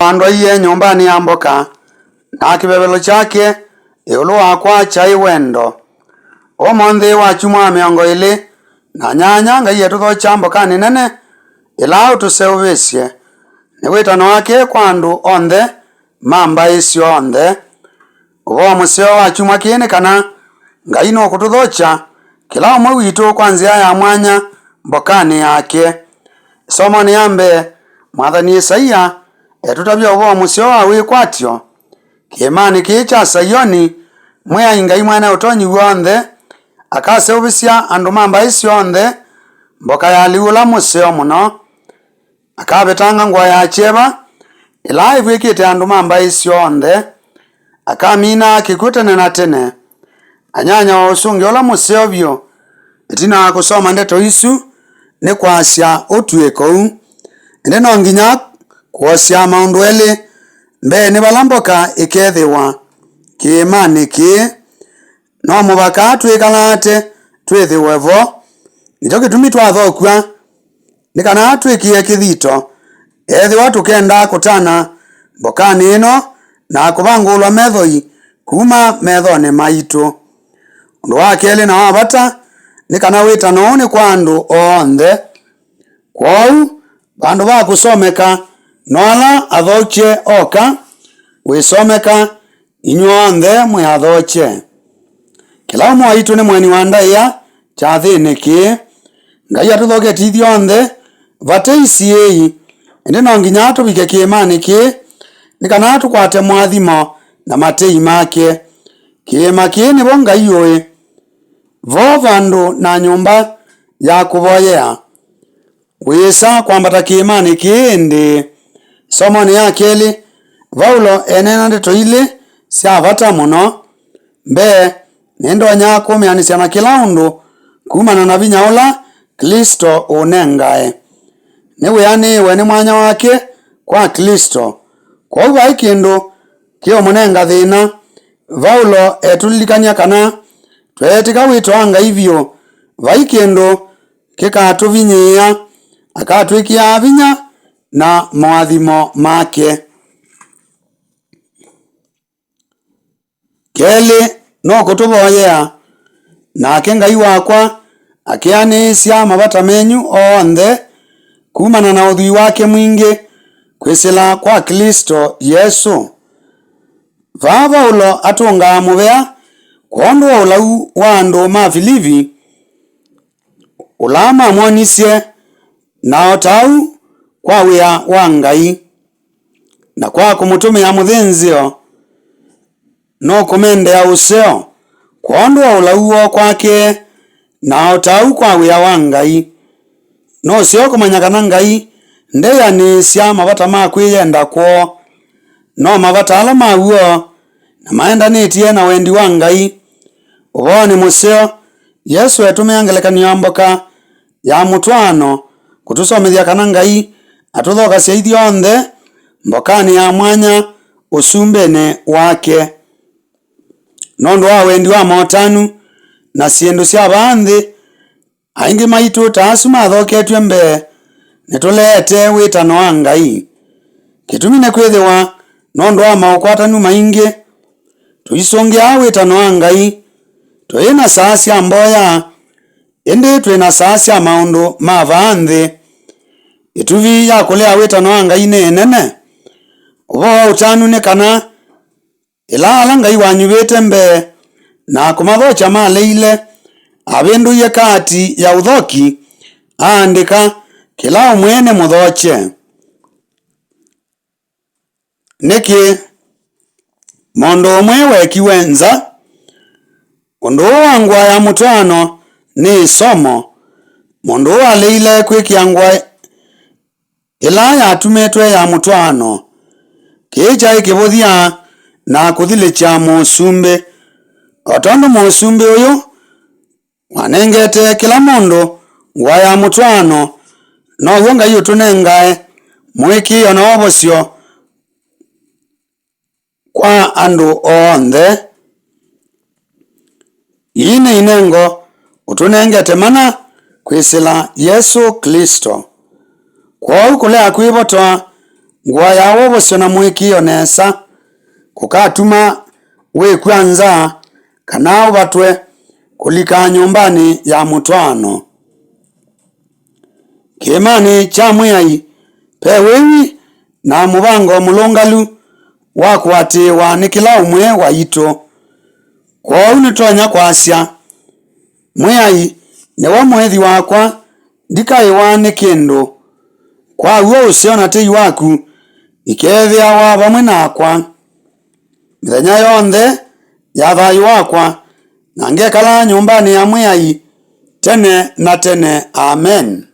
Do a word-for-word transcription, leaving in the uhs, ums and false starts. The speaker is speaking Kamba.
Andwaie nyũmbanĩ ya mboka, na kĩvevelo kyake ĩũlũ wakwa kyaĩ wendo. Ũmũnthĩ wa kyumwa mĩongo ĩlĩ na nyanya, Ngai etũthokya mbokanĩ nene ĩla ũtũseũvĩsye. Nĩ wĩtano wake kwa andũ onthe ma mbaĩ syonthe. Ũvoo mũseo wa kyumwa kĩĩ nĩ kana Ngai nũkũtũthokya kĩla ũmwe witũ kwa nzĩa ya mwanya mbokanĩ yake. Ĩsomonĩ ya mbee, mwathani Isaia etũtavya ũvoo mũseo wa wĩkwatyo. Kĩĩmanĩ kĩĩ kya Saioni, Mwĩai Ngai Mwene Ũtonyi W'onthe akaseũvĩsya andũ ma mbaĩ syonthe mboka ya lĩu ũla mũseo mũno. Akavetanga ngũa ya kyeva ĩla ĩvw'ĩkĩte andũ ma mbaĩ syonthe. Akamina kĩkw'ũ tene na tene. Anyanya wa ũsũngĩo ũla mũseo vyũ. Ĩtina wa kũsoma ndeto isu, nĩ kwasya ũtw'ĩko ũu. Ĩndĩ no nginya kũosya maũndũ elĩ. Mbee nĩ vala mboka ĩkethĩwa kĩĩmanĩ kĩĩ. No mũvaka twĩkalaate twĩthĩwe vo. Nĩkyo kĩtumi twathokw'a, nĩ kana twĩkĩe kĩthito, ethĩwa tũkenda kũtana mbokanĩ ĩno na kũvangũũlwa methoi kuma methonĩ maitũ. Ũndũ wa kelĩ na wa vata nĩ kana wĩtano ũũ nĩ kwa andũ onthe. Kwoou, vandũ va kũsomeka no ala athokye oka, wĩsomeka, inyw'onthe mwĩ athokye. Kĩla ũmwe waitũ nĩ mũeni wa ndaĩa kyathĩnĩ kĩĩ. Ngai atũthoketye ithyonthe vate isiĩi, ĩndĩ no nginya tũvike kĩĩmanĩ kĩĩ nĩ kana tũkwate moathimo na matei make. Kĩĩma kĩĩ nĩvo Ngai ũĩ. Vo vandũ na nyũmba ya kũvoyea. Wĩsa kwambata kĩĩmanĩ kĩĩ ĩndĩĩ. Ĩsomonĩ ya kelĩ, Vaulo eneena ndeto ilĩ sya vata mũno. Mbee, nĩndonya kũmĩanĩsya na kĩla ũndũ kumana na vinya ũla Klĩsto ũnengae. Nĩwĩanĩĩwe nĩ mwanya wake kwa Klĩsto, kwoou vai kĩndũ kĩũmũnenga thĩna. Vaulo etũlilikany'a kana tweetĩka wĩto wa Ngai vyũ, vai kĩndũ kĩkatũvinyĩĩa, akatwĩkĩaa vinya na moathimo make. Kelĩ, no kũtũvoyea, nake Ngai wakwa akĩanĩĩsya mavata menyu onthe kumana na ũthwii wake mwingĩ kwĩsĩla kwa Klĩsto Yesũ. Vaa Vaulo atũngaa mũvea kwondũ wa ũlau wa andũ ma Vilivi, ũla mamwonisye, na o ta ũu kwa wĩa wa Ngai, na kwa kũmũtũmĩa mũthĩnzĩo, nũkũmendea ũseo kwondũ wa ũlau woo kwake, na o ta ũu kwa wĩa wa Ngai. Nũseo kũmanya kana Ngai ndeanĩĩsya mavata ma kwĩyenda kwoo, no mavata ala ma w'o na maendanĩtye na wendi wa Ngai. Ũvoonĩ mũseo, Yesũ etũmĩa ngelekany'o ya mboka ya mũtwaano kũtũsomethya kana Ngai atũthokasya ithyonthe mbokanĩ ya mwanya ũsumbĩnĩ wake. Nũndũ wa wendi wa motanu na syĩndũ sya vaa nthĩ, aingĩ maitũ ta asu mathoketw'e mbee nĩtũleete wĩtano wa Ngai. Kĩtumi nĩkwĩthĩwa nũndũ wa maũkwatanu maingĩ, tũisũngĩaa wĩtano wa Ngai. Tũyĩ na saa sya mboya, ĩndĩ twĩ na saa sya maũndũ ma vaa nthĩ. Ĩtuvi ya kũlea wĩtano wa Ngai nĩ ĩnene. Ũvoo wa ũtanu nĩ kana ĩla ala Ngai wanyuvĩte mbee na kũmathokya maleile, avĩndũie kaati ya ũthoki, aandĩka, "Kĩla ũmwe nĩmũthokye." Nĩkĩ mũndũ ũmwe wekiwe nza? Ũndũ ũũ wa ngũa ya mũtwaano nĩ ĩsomo. Mũndũ ũũ aleile kwĩkĩa ngũa ĩla yatumĩtwe ya mũtwaano. Kĩĩ kyaĩ kĩvũthya na kũthilĩkya mũsumbĩ. O tondũ mũsumbĩ ũyũ wanengete kĩla mũndũ ngũa ya mũtwaano, now'o Ngai ũtũnengae mũĩkĩĩo na wovosyo kwa andũ onthe. Ii nĩ inengo ũtũnengete mana kwĩsĩla Yesũ Klĩsto. Kwoou kũlea kwĩvotoa ngũa ya wovosyo na mũĩkĩĩo nesa kũkatuma wĩkw'a nza kana ũvatwe kũlika nyũmbanĩ ya mũtwaano. Kĩĩmanĩ kya Mwĩai ve wĩwi na mũvango mũlũngalu wa kũatĩĩwa nĩ kĩla ũmwe waitũ. Kwoou nĩtonya kwasya, Mwĩai nĩwe mũĩthi wakwa, ndikaĩwa nĩ kĩndũ. Kwa w'o ũseo na tei waku ikeethĩawa vamwe nakwa mĩthenya yonthe ya thayũ wakwa, na ngekala nyũmbanĩ ya Mwĩai tene na tene. Amen.